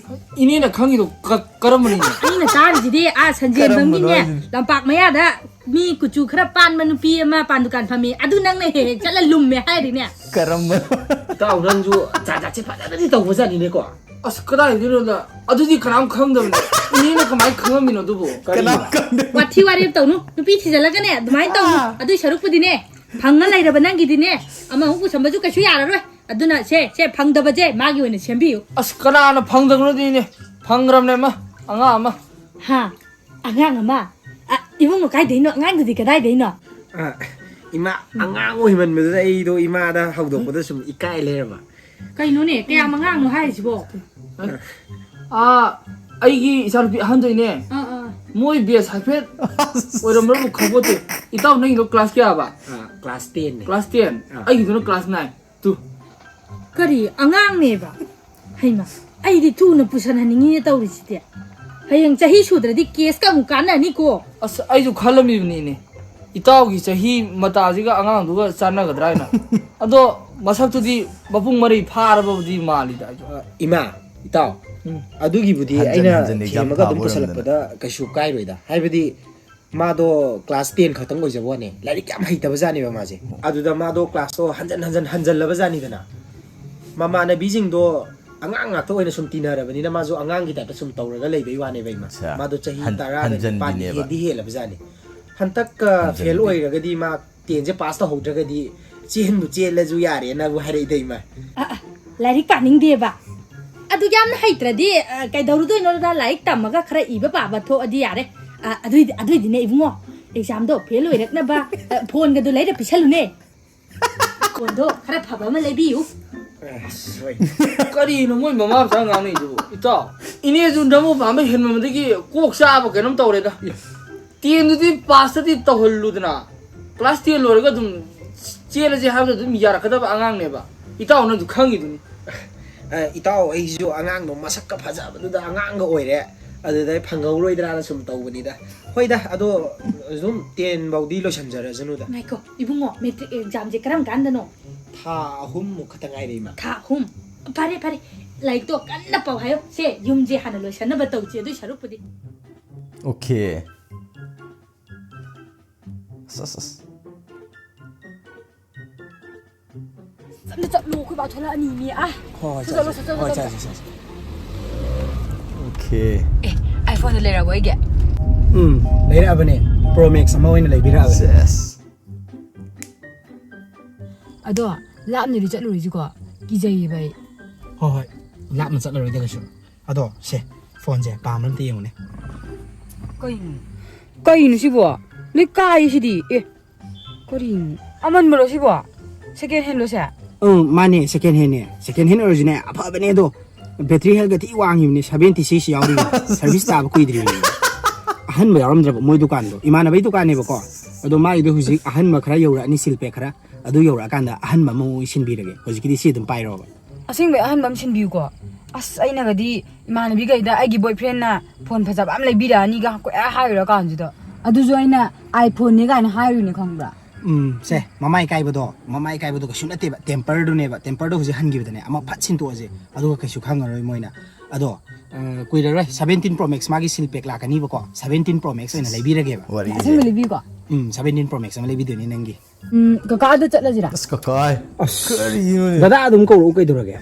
ꯏꯅꯦꯅ ꯈꯪꯉꯤꯗꯣ ꯀ-, ꯀꯔꯝꯕꯅꯣꯅꯦ? ꯑꯩꯅ ꯇꯥꯔꯤꯁꯤꯗꯤ ꯑꯥ ꯁꯟꯖꯦꯟꯕꯝꯒꯤꯅꯦ, ꯀꯔꯝꯕꯅꯣ ꯍꯥꯏꯁꯤꯅꯦ? ꯂꯝꯄꯥꯛ ꯃꯌꯥꯗ ꯃꯤ ꯀꯨꯆꯨ ꯈꯔ ꯄꯥꯟꯕ ꯅꯨꯄꯤ ꯑꯃ ꯄꯥꯟ ꯗꯨꯀꯥꯟ ꯐꯝꯃꯤ, ꯑꯗꯨ ꯅꯪꯅ ꯍꯦꯛ ꯍꯦꯛ ꯆꯠꯂ ꯂꯨꯝꯃꯦ ꯍꯥꯏꯔꯤꯅꯦ꯫ ꯀꯔꯝꯕꯅꯣ? ꯏꯇꯥꯎ ꯅꯪꯁꯨ ꯖꯥꯠ ꯖꯥꯠꯁꯦ ꯐꯖꯅꯗꯤ ꯇꯧꯕꯖꯥꯠꯅꯤꯅꯦꯀꯣ꯫ ꯑꯁ, ꯀꯗꯥꯏꯗꯩꯅꯣꯗ? ꯑꯗꯨꯗꯤ ꯀꯅꯥꯝ ꯈꯪꯗꯕꯅꯦ꯫ ꯏꯅꯦꯅ ꯀꯃꯥꯏꯅ ꯈꯪꯉꯝꯃꯤꯅꯣ ꯑꯗꯨꯕꯨ? ꯀꯅꯥꯝ ꯈꯪꯗꯦ꯫ ꯋꯥꯊꯤ ꯋꯥꯔꯦꯝ ꯇꯧꯅꯨ꯫ ꯅꯨꯄꯤ ꯊꯤꯖꯤꯜꯂꯒꯅꯦ ꯑꯗꯨꯃꯥꯏꯅ ꯇꯧꯅꯨ꯫ ꯑꯥ꯫ ꯑꯗꯨꯏ ꯁꯔꯨꯛꯄꯨꯗꯤꯅꯦ, ꯐꯪꯉ ꯂꯩꯔꯕ ꯅꯪꯒꯤꯗꯤꯅꯦ, ꯑꯃꯃꯨꯛ ꯄꯨꯁꯟꯕꯁꯨ ꯀꯩꯁꯨ ꯌꯥꯔꯔꯣꯏ꯫ ꯑꯗꯨꯅ ꯁꯦ, ꯁꯦ ꯐꯪꯗꯕꯁꯦ ꯃꯥꯒꯤ ꯑꯣꯏꯅ ꯁꯦꯝꯕꯤꯌꯨ꯫ ꯑꯁ, ꯀꯅꯥꯅ ꯐꯪꯗꯕꯅꯣꯗꯤꯅꯦ? ꯐꯪꯈ꯭ꯔꯕꯅꯦ ꯑꯃ, ꯑꯉꯥꯡ ꯑꯃ꯫ ꯍꯥ? ꯑꯉꯥꯡ ꯑꯃ? ꯑ, ꯏꯕꯨꯡꯉꯣ ꯀꯥꯏꯗꯩꯅꯣ? ꯑꯉꯥꯡꯗꯨꯗꯤ ꯀꯗꯥꯏꯗꯩꯅꯣ? ꯑ, ꯏꯃꯥ, ꯑꯉꯥꯡ ꯑꯣꯏꯃꯟꯕꯗꯨꯗ ꯑꯩꯗꯣ ꯏꯃꯥꯗ ꯍꯧꯗꯣꯛꯄꯗ ꯁꯨꯝ ꯏꯀꯥꯏ ꯂꯩꯔꯕ꯫ ꯀꯩꯅꯣꯅꯦ, ꯀꯌꯥꯝ ꯑꯉꯥꯡꯅꯣ ꯍꯥꯏꯁꯤꯕꯣ? ꯑꯥ, ꯑꯩꯒꯤ ꯏꯆꯥꯅꯨꯄꯤ ꯑꯍꯟꯗꯩꯅꯦ꯫ ꯑꯥ, ꯑꯥ꯫ ꯃꯣꯏ ꯕꯦꯁ ꯍꯥꯏꯐꯦꯠ ꯑꯣꯏꯔꯝꯕ꯭ꯔꯕꯨ ꯈꯪꯄꯣꯠꯇꯦ꯫ ꯏꯇꯥꯎ ꯅꯪꯒꯤꯗꯣ ꯀ꯭ꯂꯥꯁ ꯀꯌꯥꯕ? ꯑꯥ, ꯀ꯭ꯂꯥꯁ ꯇꯦꯟꯅꯦ꯫ Class ten? ꯑꯥ꯫ ꯑꯩꯒꯤꯗꯨꯅ ꯀ꯭ꯂꯥꯁ ꯅꯥꯏꯟ꯫ ꯇꯨ꯫ ꯀꯔꯤ? ꯑꯉꯥꯡꯅꯦꯕ? ꯍꯩꯃ, ꯑꯩꯗꯤ ꯊꯨꯅ ꯄꯨꯁꯟꯍꯟꯅꯤꯡꯉꯤꯅꯦ ꯇꯧꯔꯤꯁꯤꯗꯤ꯫ ꯍꯌꯦꯡ ꯆꯍꯤ ꯁꯨꯗ꯭ꯔꯗꯤ ꯀꯦꯁꯀ ꯑꯃꯨꯛ ꯀꯥꯟꯅꯅꯤꯀꯣ꯫ ꯑꯁ, ꯑꯩꯁꯨ ꯈꯜꯂꯝꯃꯤꯕꯅꯤꯅꯦ꯫ ꯏꯇꯥꯎꯒꯤ ꯆꯍꯤ ꯃꯇꯥꯁꯤꯒ ꯑꯉꯥꯡꯗꯨꯒ ꯆꯥꯟꯅꯒꯗ꯭ꯔꯥ ꯍꯥꯏꯅ꯫ ꯑꯗꯣ ꯃꯁꯛꯇꯨꯗꯤ ꯃꯄꯨꯡ ꯃꯔꯩ ꯐꯥꯔꯕꯕꯨꯗꯤ ꯃꯥꯜꯂꯤꯗ ꯑꯩꯁꯨ꯫ ꯑ, ꯏꯃꯥ, ꯏꯇꯥꯎ, ꯎꯝ꯫ ꯑꯗꯨꯒꯤꯕꯨꯗꯤ ꯍꯟꯖꯟ ꯑꯩꯅ ꯍꯟꯖꯟ exam ꯊꯦꯝꯃꯒ ꯑꯗꯨꯝ ꯊꯥꯕ ꯄꯨꯁꯜꯂꯛꯄꯗ ꯑꯣꯏꯔꯝꯗꯅ꯫ ꯀꯩꯁꯨ ꯀꯥꯏꯔꯣꯏꯗ꯫ ꯍꯥꯏꯕꯗꯤ ꯃꯥꯗꯣ ꯀ꯭ꯂꯥꯁ ꯇꯦꯟ ꯈꯛꯇꯪ ꯑꯣꯏꯖꯕ ꯋꯥꯅꯦ, ꯂꯥꯏꯔꯤꯛ ꯌꯥꯝ ꯍꯩꯇꯕ ꯖꯥꯠꯅꯦꯕ ꯃꯥꯁꯦ꯫ ꯑꯗꯨꯗ ꯃꯥꯗꯣ ꯀ꯭ꯂꯥꯁꯇꯣ ꯍꯟꯖꯟ ꯍꯟꯖꯟ ꯍꯟꯖꯜꯂꯕ ꯖꯥꯠꯅꯤꯗꯅ꯫ ꯃꯃꯥꯟꯅꯕꯤꯁꯤꯡꯗꯣ ꯑꯉꯥꯡ ꯉꯥꯛꯇ ꯑꯣꯏꯅ ꯁꯨꯝ ꯇꯤꯟꯅꯔꯕꯅꯤꯅ ꯃꯥꯁꯨ ꯑꯉꯥꯡꯒꯤ ꯇꯥꯏꯞꯇ ꯁꯨꯝ ꯇꯧꯔꯒ ꯂꯩꯕꯩ ꯋꯥꯅꯦꯕ ꯏꯃꯥ꯫ ꯑꯠꯆꯥ꯫ ꯃꯥꯗꯣ ꯆꯍꯤ ꯍꯟ-, ꯇꯔꯥꯒ ꯅꯤꯄꯥꯟ ꯍꯟꯖꯟꯕꯤꯅꯦꯕ꯫ ꯍꯦꯟꯗꯤ ꯍꯦꯜꯂꯕ ꯖꯥꯠꯅꯤ꯫ ꯍꯟꯇꯛꯀ ꯐꯦꯜ ꯍꯟꯖꯟꯕꯤ꯫ ꯑꯣꯏꯔꯒꯗꯤ ꯃꯥ ꯇꯦꯟꯁꯦ ꯄꯥꯁ ꯇꯧꯍꯧꯗ꯭ꯔꯒꯗꯤ ꯆꯦꯟꯕꯨ ꯆꯦꯜꯂꯁꯨ ꯌꯥꯔꯦꯅꯕꯨ ꯍꯥꯏꯔꯛꯏꯗ ꯏꯃꯥ꯫ ꯑ, ꯑ, ꯂꯥꯏꯔꯤꯛ ꯄꯥꯅꯤꯡꯗꯦꯕ? ꯑꯗꯨ ꯌꯥꯝꯅ ꯍꯩꯇ꯭ꯔꯗꯤ, ꯑ, ꯀꯩꯗꯧꯔꯨꯗꯣꯏꯅꯣꯗ? ꯂꯥꯏꯔꯤꯛ ꯇꯝꯃꯒ ꯈꯔ ꯏꯕ ꯄꯥꯕ ꯊꯣꯛꯑꯗꯤ ꯌꯥꯔꯦ꯫ ꯑ, ꯑꯗꯨꯏꯗꯤ, ꯑꯗꯨꯏꯗꯤꯅꯦ ꯏꯕꯨꯡꯉꯣ, ꯑꯦꯛꯖꯥꯝꯗꯣ ꯐꯦꯜ ꯑꯣꯏꯔꯛꯅꯕ, ꯑ, ꯐꯣꯟꯒꯗꯣ ꯂꯩꯔ ꯄꯤꯁꯜꯂꯨꯅꯦ꯫ ꯐꯣꯟꯗꯣ ꯈꯔ ꯐꯕ ꯑꯃ ꯂꯩꯕꯤꯌꯨ꯫ ꯑꯁ, ꯍꯣꯏ꯫ ꯀꯔꯤꯅꯣ ꯃꯣꯏ ꯃꯃꯥ ꯃꯆꯥ ꯉꯥꯡꯅꯩꯗꯨꯕꯨ? ꯏꯇꯥꯎ, ꯏꯅꯦꯁꯨ ꯅꯃꯨ ꯄꯥꯝꯕ ꯍꯦꯟꯃꯟꯕꯗꯒꯤ ꯀꯣꯛ ꯆꯥꯕ ꯀꯩꯅꯣꯝ ꯇꯧꯔꯦꯗ꯫ ꯇꯦꯟꯗꯨꯗꯤ ꯄꯥꯁꯇꯗꯤ ꯇꯧꯍꯜꯂꯨꯗꯅ꯫ ꯀ꯭ꯂꯥꯁ ꯇꯦꯟ ꯂꯣꯏꯔꯒ ꯑꯗꯨꯝ ꯆꯦꯜꯂꯁꯦ ꯍꯥꯏꯕꯗ ꯑꯗꯨꯝ ꯌꯥꯔꯛꯀꯗꯕ ꯑꯉꯥꯡꯅꯦꯕ꯫ ꯏꯇꯥꯎꯅꯁꯨ ꯈꯪꯉꯤꯗꯨꯅꯤ꯫ ꯑ, ꯏꯇꯥꯎ, ꯑꯩꯁꯨ ꯑꯉꯥꯡꯗꯣ ꯃꯁꯛꯀ ꯐꯖꯕꯗꯨꯗ ꯑꯉꯥꯡꯒ ꯑꯣꯏꯔꯦ꯫ ꯑꯗꯨꯗ ꯑꯩ ꯐꯪꯍꯧꯔꯣꯏꯗ꯭ꯔꯥꯅ ꯁꯨꯝ ꯇꯧꯕꯅꯤꯗ꯫ ꯍꯣꯏꯗ, ꯑꯗꯣ ꯑꯗꯨꯝ ꯇꯦꯟ ꯐꯥꯎꯗꯤ ꯂꯣꯏꯁꯟꯖꯔꯁꯅꯨꯗ꯫ ꯉꯥꯏꯈꯣ, ꯏꯕꯨꯡꯉꯣ, ꯃꯦꯇ꯭ꯔꯤꯛ ꯑꯦꯛꯖꯥꯝꯁꯦ ꯀꯔꯝ ꯀꯥꯟꯗꯅꯣ? ꯊꯥ ꯑꯍꯨꯝꯃꯨꯛ ꯈꯛꯇ ꯉꯥꯏꯔꯦ, ꯏꯃꯥ꯫ ꯊꯥ ꯑꯍꯨꯝ? ꯐꯔꯦ, ꯐꯔꯦ, ꯂꯥꯏꯔꯤꯛꯇꯣ ꯀꯟꯅ ꯄꯥꯎ ꯍꯥꯏꯌꯣ꯫ ꯁꯦ, ꯌꯨꯝꯁꯦ ꯍꯥꯟꯅ ꯂꯣꯏꯁꯟꯅꯕ ꯇꯧꯁꯤ, ꯑꯗꯨꯏ ꯁꯔꯨꯛꯄꯨꯗꯤ꯫ Okay. ꯑꯁ, ꯑꯁ, ꯑꯁ꯫ ꯆꯠꯂꯨ, ꯆꯠꯂꯨ, ꯑꯩꯈꯣꯏ ꯕꯥ ꯊꯣꯛꯂꯛꯑꯅꯤ, ꯃꯤ꯫ ꯑꯥ꯫ ꯍꯣꯏ ꯍꯣꯏ ꯆꯠꯂꯣ, ꯆꯠꯂꯣ ꯆꯠꯂꯣ, ꯍꯣꯏ ꯆꯠꯂꯣ꯫ ꯆꯠꯂꯣ ꯆꯠꯂꯣ꯫ Okay. ꯑꯦ, ꯑꯥꯏꯐꯣꯟꯗꯣ ꯂꯩꯔꯕꯣ ꯑꯩꯒꯤ? ꯎꯝ, ꯂꯩꯔꯛꯑꯕꯅꯦ꯫ ꯄ꯭ꯔꯣ ꯃꯦꯛꯁ ꯑꯃ ꯑꯣꯏꯅ ꯂꯩꯕꯤꯔꯛꯑꯕꯅꯦ꯫ Yes. ꯑꯗꯣ ꯂꯥꯞꯅꯗꯤ ꯆꯠꯂꯨꯔꯤꯁꯤꯀꯣ, ꯀꯤꯖꯩꯌꯦꯕ ꯑꯩ꯫ ꯍꯣꯏ ꯍꯣꯏ, ꯂꯥꯞꯅ ꯆꯠꯂꯔꯣꯏꯗ ꯀꯩꯁꯨ꯫ ꯑꯗꯣ ꯁꯦ, ꯐꯣꯟꯁꯦ ꯄꯥꯝꯕ꯭ꯔꯥ ꯑꯝꯇ ꯌꯦꯡꯉꯨꯅꯦ꯫ ꯀꯩꯅꯣ? ꯀꯩꯅꯣ ꯁꯤꯕꯣ? ꯂꯣꯏ ꯀꯥꯏꯌꯦ ꯁꯤꯗꯤ꯫ ꯑꯦ, ꯀꯔꯤꯅꯣ? ꯑꯃꯟꯕꯔꯣ ꯁꯤꯕꯣ? ꯁꯦꯀꯦꯟ ꯍꯦꯟꯂꯣ ꯁꯦ? ꯑꯪ, ꯃꯥꯅꯦ, ꯁꯦꯀꯦꯟ ꯍꯦꯟꯅꯦ꯫ ꯁꯦꯀꯦꯟ ꯍꯦꯟ ꯑꯣꯏꯔꯁꯨꯅꯦ, ꯑꯐꯕꯅꯦ ꯑꯗꯣ꯫ ꯕꯦꯇ꯭ꯔꯤ ꯍꯦꯜꯊꯀ ꯊꯤ ꯋꯥꯡꯉꯤꯕꯅꯦ, ꯁꯚꯦꯟꯇꯤ ꯁꯤꯛꯁ ꯌꯥꯎꯔꯤꯕꯅꯦ꯫ ꯁꯔꯚꯤꯁ ꯇꯥꯕ ꯀꯨꯏꯗ꯭ꯔꯤꯕꯅꯦ꯫ ꯑꯍꯟꯕ ꯌꯥꯎꯔꯝꯗ꯭ꯔꯕ ꯃꯣꯏ ꯗꯨꯀꯥꯟꯗꯣ꯫ ꯏꯃꯥꯟꯅꯕꯩ ꯗꯨꯀꯥꯟꯅꯦꯕꯀꯣ꯫ ꯑꯗꯣ ꯃꯥꯒꯤꯗꯣ ꯍꯧꯖꯤꯛ ꯑꯍꯟꯕ ꯈꯔ ꯌꯧꯔꯛꯑꯅꯤ, ꯁꯤꯜ ꯄꯦꯛ ꯈꯔ꯫ ꯑꯗꯨ ꯌꯧꯔꯛꯑꯀꯥꯟꯗ ꯑꯍꯟꯕ ꯑꯃꯃꯨꯛ ꯁꯤꯟꯕꯤꯔꯒꯦ꯫ ꯍꯧꯖꯤꯛꯀꯤꯗꯤ ꯁꯤ ꯑꯗꯨꯝ ꯄꯥꯏꯔꯣꯕ꯫ ꯑꯁꯦꯡꯕꯩ ꯑꯍꯟꯕ ꯑꯃ ꯁꯤꯟꯕꯤꯌꯨꯀꯣ꯫ ꯑꯁ, ꯑꯩꯅꯒꯗꯤ ꯏꯃꯥꯟꯅꯕꯤꯈꯩꯗ ꯑꯩꯒꯤ ꯕꯣꯏ ꯐ꯭ꯔꯦꯟꯅ ꯐꯣꯟ ꯐꯖꯕ ꯑꯃ ꯂꯩꯕꯤꯔꯛꯑꯅꯤꯒ ꯀꯣꯏ ꯍꯥꯏꯔꯨꯔ ꯀꯥꯟꯁꯤꯗ꯫ ꯑꯗꯨꯁꯨ ꯑꯩꯅ ꯑꯥꯏꯐꯣꯟꯅꯦ ꯀꯥꯏꯅ ꯍꯥꯏꯔꯨꯅꯦ, ꯈꯪꯕ꯭ꯔꯥ? ꯎꯝ, ꯁꯦ, ꯃꯃꯥꯏ ꯀꯥꯏꯕꯗꯣ, ꯃꯃꯥꯏ ꯀꯥꯏꯕꯗꯣ ꯀꯩꯁꯨ ꯅꯠꯇꯦꯕ, ꯇꯦꯝꯄꯔꯗꯨꯅꯦꯕ꯫ ꯇꯦꯝꯄꯔꯗꯣ ꯍꯧꯖꯤꯛ ꯍꯟꯈꯤꯕꯗꯅꯦ, ꯑꯃ ꯐꯠ ꯁꯤꯟꯇꯣꯛꯑꯁꯦ, ꯑꯗꯨꯒ ꯀꯩꯁꯨ ꯈꯪꯉꯔꯣꯏ ꯃꯣꯏꯅ꯫ ꯑꯗꯣ, ꯑ, ꯀꯨꯏꯔꯔꯣꯏ, ꯁꯚꯦꯟꯇꯤꯟ ꯄ꯭ꯔꯣ ꯃꯦꯛꯁ ꯃꯥꯒꯤ ꯁꯤꯜ ꯄꯦꯛ ꯂꯥꯛꯀꯅꯤꯕꯀꯣ, ꯁꯚꯦꯟꯇꯤꯟ ꯄ꯭ꯔꯣ ꯃꯦꯛꯁ ꯑꯣꯏꯅ ꯂꯩꯕꯤꯔꯒꯦꯕ꯫ ꯋꯥꯔꯤꯁꯦ꯫ ꯑꯁꯦꯡꯕ ꯂꯩꯕꯤꯌꯨꯀꯣ꯫ ꯎꯝ, ꯁꯚꯦꯟꯇꯤꯟ ꯄ꯭ꯔꯣ ꯃꯦꯛꯁ ꯑꯃ ꯂꯩꯕꯤꯗꯣꯏꯅꯦ ꯅꯪꯒꯤ꯫ ꯎꯝ, ꯀꯀꯥ ꯑꯗꯨ ꯆꯠꯂꯁꯤꯔꯥ? ꯑꯁ, ꯀꯀꯥꯏ꯫ ꯀꯔꯤꯅꯣꯅꯦ? ꯗꯗꯥ ꯑꯗꯨꯝ ꯀꯧꯔꯛꯎ ꯀꯩꯗꯧꯔꯒꯦ?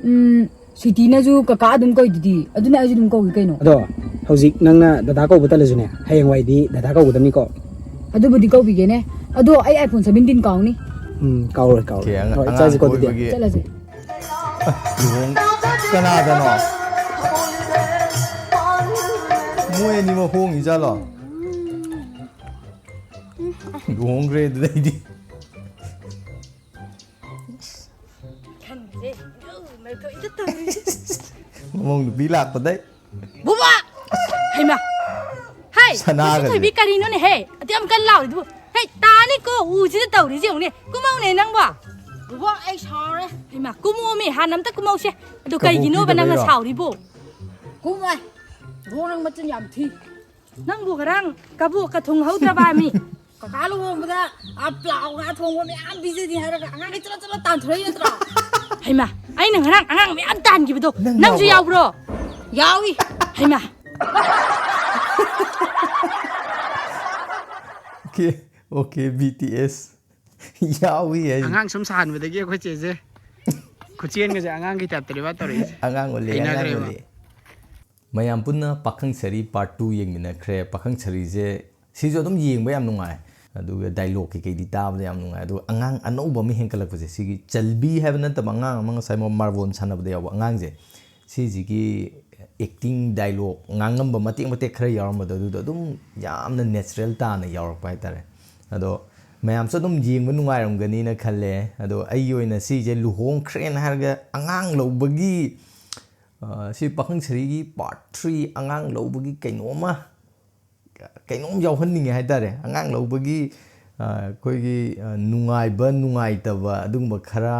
ꯎꯝ, ꯁ꯭ꯋꯤꯇꯤꯅꯁꯨ ꯀꯀꯥ ꯑꯗꯨꯝ ꯀꯧꯏꯗꯨꯗꯤ, ꯑꯗꯨꯅ ꯑꯩꯁꯨ ꯑꯗꯨꯝ ꯀꯧꯏ ꯀꯩꯅꯣ꯫ ꯑꯗꯣ ꯍꯧꯖꯤꯛ ꯅꯪꯅ ꯗꯗꯥ ꯀꯧꯕ ꯇꯜꯂꯁꯨꯅꯦ, ꯍꯌꯦꯡꯋꯥꯏꯗꯤ ꯗꯗꯥ ꯀꯧꯒꯗꯕꯅꯤꯀꯣ꯫ ꯑꯗꯨꯕꯨꯗꯤ ꯀꯧꯕꯤꯒꯦꯅꯦ꯫ ꯑꯗꯣ ꯑꯩ ꯑꯥꯏꯐꯣꯟ ꯁꯚꯦꯟꯇꯤꯟ ꯀꯥꯎꯅꯤ꯫ ꯎꯝ, ꯀꯥꯎꯔꯣꯏ, ꯀꯥꯎꯔꯣꯏ꯫ Okay, ꯑꯉꯥꯡ ꯍꯣꯏ, ꯑꯉꯥꯡ ꯆꯠꯂꯁꯤꯀꯣ ꯑꯗꯨꯗꯤ꯫ ꯀꯣꯏꯕꯒꯤ ꯆꯠꯂꯁꯦ꯫ ꯂꯨꯍꯣꯡ ꯀꯅꯥꯗꯅꯣ? ꯃꯣꯏ ꯑꯅꯤꯃꯛ ꯍꯣꯡꯉꯤꯖꯥꯠꯂꯣ? ꯂꯨꯍꯣꯡꯈ꯭ꯔꯦ ꯑꯗꯨꯗꯩꯗꯤ꯫ ꯈꯪꯗꯦ꯫ ꯃꯃꯧ ꯅꯨꯄꯤ ꯂꯥꯛꯄꯗꯩ꯫ ꯕꯨꯕꯥ! ꯍꯩꯃꯥ! ꯍꯥꯏ! ꯁꯅꯥꯒꯁꯦ꯫ ꯃꯁꯤ ꯊꯣꯏꯕꯤ ꯀꯔꯤꯅꯣꯅꯦ ꯍꯦ? ꯑꯗꯨ ꯌꯥꯝ ꯀꯟꯅ ꯂꯥꯎꯔꯤꯗꯨꯕꯨ꯫ ꯍꯦ, ꯇꯥꯅꯤꯀꯣ, ꯎꯁꯤꯗ ꯇꯧꯔꯤꯁꯤ ꯌꯦꯡꯉꯨꯅꯦ꯫ ꯀꯨꯝꯃꯧꯅꯦ ꯅꯪꯕꯣ꯫ ꯕꯨꯕꯥ, ꯑꯩ ꯁꯥꯎꯔꯦ꯫ ꯍꯩꯃꯥ, ꯀꯨꯝꯃꯣꯃꯤ, ꯍꯥꯟꯅ ꯑꯝꯇ ꯀꯨꯝꯃꯧꯁꯦ꯫ ꯑꯗꯨ ꯀꯕꯣꯛ ꯀꯩꯒꯤꯅꯣꯕ ꯅꯪꯅ ꯄꯤꯗꯕꯩꯔꯣ? ꯁꯥꯎꯔꯤꯕꯣ? ꯀꯨꯝꯃꯣꯏ꯫ ꯕꯨꯕꯥ, ꯅꯪ ꯃꯆꯤꯟ ꯌꯥꯝ ꯊꯤ꯫ ꯅꯪꯕꯨ ꯉꯔꯥꯡ ꯀꯕꯣꯛꯀ ꯊꯨꯡꯍꯧꯗ꯭ꯔꯕ ꯃꯤ? ꯀꯀꯥ ꯂꯨꯍꯣꯡꯕꯗ, ꯑ, ꯄ꯭ꯂꯥꯎ ꯉꯥ ꯊꯣꯡꯕ ꯃꯌꯥꯝ ꯄꯤꯖꯅꯤ ꯍꯥꯏꯔꯒ ꯑꯉꯥꯡꯒꯤ ꯆꯠꯂ ꯆꯠꯂ ꯇꯥꯟꯊꯣꯔꯛꯏ ꯅꯠꯇ꯭ꯔꯣ? ꯍꯩꯃꯥ, ꯑꯩꯅ ꯉꯔꯥꯡ ꯑꯉꯥꯡ ꯃꯌꯥꯝ ꯇꯥꯟꯈꯤꯕꯗꯣ ꯅꯪ ꯅꯪꯁꯨ ꯌꯥꯎꯕ꯭ꯔꯣ? ꯌꯥꯎꯕ꯭ꯔꯣ? ꯌꯥꯎꯏ꯫ ꯍꯩꯃꯥ꯫ ꯑꯣꯀꯦ, ꯑꯣꯀꯦ, ꯕꯤ ꯇꯤ ꯑꯦꯁ꯫ ꯌꯥꯎꯏ ꯍꯥꯏꯁꯦ꯫ ꯑꯉꯥꯡ ꯁꯨꯝ ꯁꯥꯍꯟꯕꯗꯒꯤ ꯑꯩꯈꯣꯏ ꯆꯦꯁꯦ ꯈꯨꯆꯦꯟꯒꯁꯦ ꯑꯉꯥꯡꯒꯤ ꯇꯥꯏꯞꯇꯅꯦꯕ ꯇꯧꯔꯛꯏꯁꯦ꯫ ꯑꯉꯥꯡ ꯑꯣꯜꯂꯦ, ꯑꯉꯥꯡ ꯍꯩꯅꯈ꯭ꯔꯦꯕ꯫ ꯑꯣꯜꯂꯦ꯫ ꯃꯌꯥꯝ ꯄꯨꯟꯅ ꯄꯥꯈꯪ ꯁꯔꯤ part two ꯌꯦꯡꯃꯤꯟꯅꯈ꯭ꯔꯦ꯫ ꯄꯥꯈꯪ ꯁꯔꯤꯁꯦ ꯁꯤꯁꯨ ꯑꯗꯨꯝ ꯌꯦꯡꯕ ꯌꯥꯝ ꯅꯨꯡꯉꯥꯏ, ꯑꯗꯨꯒ dialogue ꯀꯩꯀꯩꯗꯤ ꯇꯥꯕꯗ ꯌꯥꯝ ꯅꯨꯡꯉꯥꯏ꯫ ꯑꯗꯨꯒ ꯑꯉꯥꯡ ꯑꯅꯧꯕ ꯑꯃ ꯍꯦꯟꯀꯠꯂꯛꯄꯁꯦ, ꯁꯤꯒꯤ ꯆꯜꯕꯤ ꯍꯥꯏꯕ ꯅꯠꯇꯕ ꯑꯉꯥꯡ ꯑꯃ, ꯉꯁꯥꯏ ꯃꯥꯔꯕꯣꯜ ꯁꯥꯟꯅꯕꯗ ꯌꯥꯎꯕ ꯑꯉꯥꯡꯁꯦ, ꯁꯤꯁꯤꯒꯤ acting, dialogue ꯉꯥꯡꯉꯝꯕ ꯃꯇꯦꯛ ꯃꯇꯦꯛ ꯈꯔ ꯌꯥꯎꯔꯝꯕꯗꯣ, ꯑꯗꯨꯗꯣ ꯑꯗꯨꯝ ꯌꯥꯝꯅ natural ꯇꯥꯅ ꯌꯥꯎꯔꯛꯄ ꯍꯥꯏꯇꯥꯔꯦ꯫ ꯑꯗꯣ ꯃꯌꯥꯝꯁꯨ ꯑꯗꯨꯝ ꯌꯦꯡꯕ ꯅꯨꯡꯉꯥꯏꯔꯝꯒꯅꯤꯅ ꯈꯜꯂꯦ꯫ ꯑꯗꯣ ꯑꯩꯒꯤ ꯑꯣꯏꯅ ꯁꯤꯁꯦ ꯂꯨꯍꯣꯡꯈ꯭ꯔꯦꯅ ꯍꯥꯏꯔꯒ ꯑꯉꯥꯡ ꯂꯧꯕꯒꯤ, ꯑ, ꯁꯤ ꯄꯥꯈꯪ ꯁꯔꯤꯒꯤ part three ꯑꯉꯥꯡ ꯂꯧꯕꯒꯤ ꯀꯩꯅꯣꯝꯃ, ꯀꯩꯅꯣꯝ ꯌꯥꯎꯍꯟꯅꯤꯡꯉꯦ ꯍꯥꯏꯇꯥꯔꯦ꯫ ꯑꯉꯥꯡ ꯂꯧꯕꯒꯤ, ꯑ, ꯑꯩꯈꯣꯏꯒꯤ, ꯑ, ꯅꯨꯡꯉꯥꯏꯕ ꯅꯨꯡꯉꯥꯏꯇꯕ ꯑꯗꯨꯒꯨꯝꯕ ꯈꯔ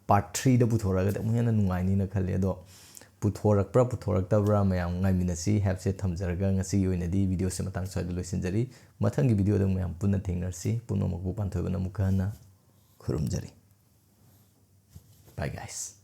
part threeꯗ ꯄꯨꯊꯣꯔꯛꯑꯒꯗꯤ ꯑꯃꯨꯛ ꯍꯦꯟꯅ ꯅꯨꯡꯉꯥꯏꯅꯤꯅ ꯈꯜꯂꯦ꯫ ꯑꯗꯣ ꯄꯨꯊꯣꯔꯛꯄ꯭ꯔꯥ ꯄꯨꯊꯣꯔꯛꯇꯕ꯭ꯔꯥ ꯃꯌꯥꯝ ꯉꯥꯏꯃꯤꯟꯅꯁꯤ ꯍꯥꯏꯕꯁꯦ ꯊꯝꯖꯔꯒ, ꯉꯁꯤꯒꯤ ꯑꯣꯏꯅꯗꯤ videoꯁꯦ ꯃꯇꯥꯡ ꯁ꯭ꯋꯥꯏꯗ ꯂꯣꯏꯁꯤꯟꯖꯔꯤ꯫ ꯃꯊꯪꯒꯤ videoꯗ ꯃꯌꯥꯝ ꯄꯨꯟꯅ ꯊꯦꯡꯅꯔꯁꯤ꯫ ꯄꯨꯝꯅꯃꯛꯄꯨ ꯄꯥꯟꯊꯣꯏꯕꯅ ꯑꯃꯨꯛꯀ ꯍꯟꯅ ꯈꯨꯔꯨꯝꯖꯔꯤ꯫ Bye guys꯫